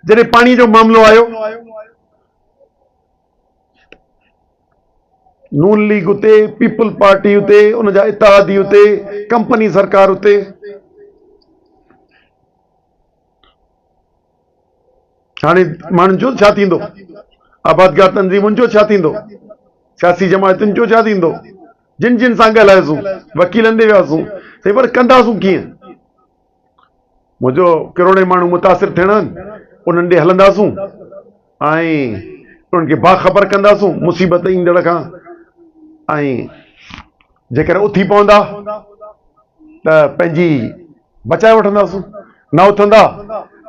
جڏهن پاڻي جو معاملو آيو، نون ليگ اتي، پيپلز پارٽي اتي، ان جا اتحادي اتي، ڪمپني سرڪار اتي. هاڻي ماڻهن جو ڇا ٿيندو؟ آبادگار تنظيمن جو ڇا ٿيندو؟ سياسي جماعتن جو ڇا ٿيندو؟ جن جن سان ڳالهايوسون، وڪيلن ڏي وياسون، سائين پر ڪنداسون ڪيئن؟ منهنجو ڪروڙين ماڻهو متاثر ٿيڻا آهن، انهن ڏي هلنداسون ۽ انهن کي باخبر ڪنداسون مصيبت ايندڙ کان ۽ جيڪڏهن اٿي پوندا ته پنهنجي بچائي وٺنداسون، نه اٿندا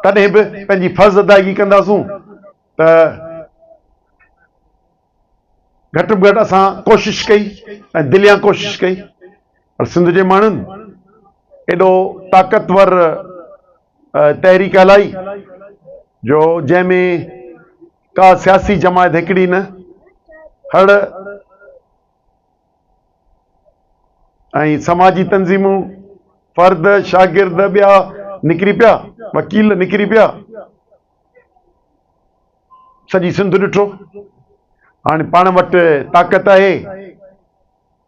تڏهن به پنهنجي فرض ادائگي ڪنداسون ته گهٽ ۾ گهٽ اسان ڪوشش ڪئي ۽ دليان ڪوشش ڪئي پر سنڌ جي ماڻهن ايڏو طاقتور تحريڪ هلائي جو جنهن ۾ ڪا سياسي جماعت هڪڙي نه هڙ ۽ سماجي تنظيمون فرد شاگرد ٻيا نڪري پيا وڪيل نڪري پيا سڄي سنڌ ڏٺو هاڻي پاڻ وٽ طاقت آهي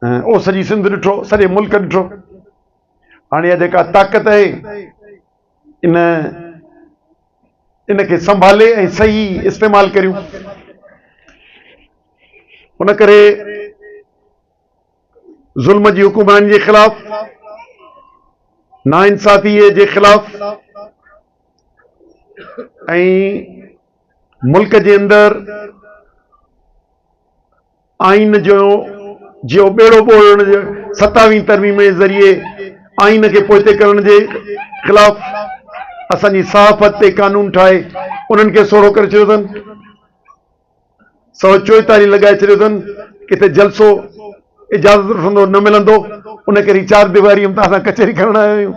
او سڄي سنڌ ڏٺو سڄي ملڪ ڏٺو هاڻي اها جيڪا طاقت آهي ان ان کي سنڀالي ۽ صحيح استعمال ڪريون ان ڪري ظلم جي حڪمراني جي خلاف ناانصافي جي خلاف ۽ ملڪ جي اندر آئين جو جو ٻيڙو ٻوڙڻ جي ستاويهين ترميم جي ذريعي آئين کي پوئتي ڪرڻ جي خلاف اسان جي صحافت تي قانون ٺاهي انهن کي سوڙهو ڪري ڇڏيو اٿن. 144 لڳائي ڇڏيو اٿن، ڪٿي جلسو اجازت وٺندو نه ملندو، ان ڪري چار ديواري ۾ توهان سان ڪچهري ڪرڻ آيا آهيون.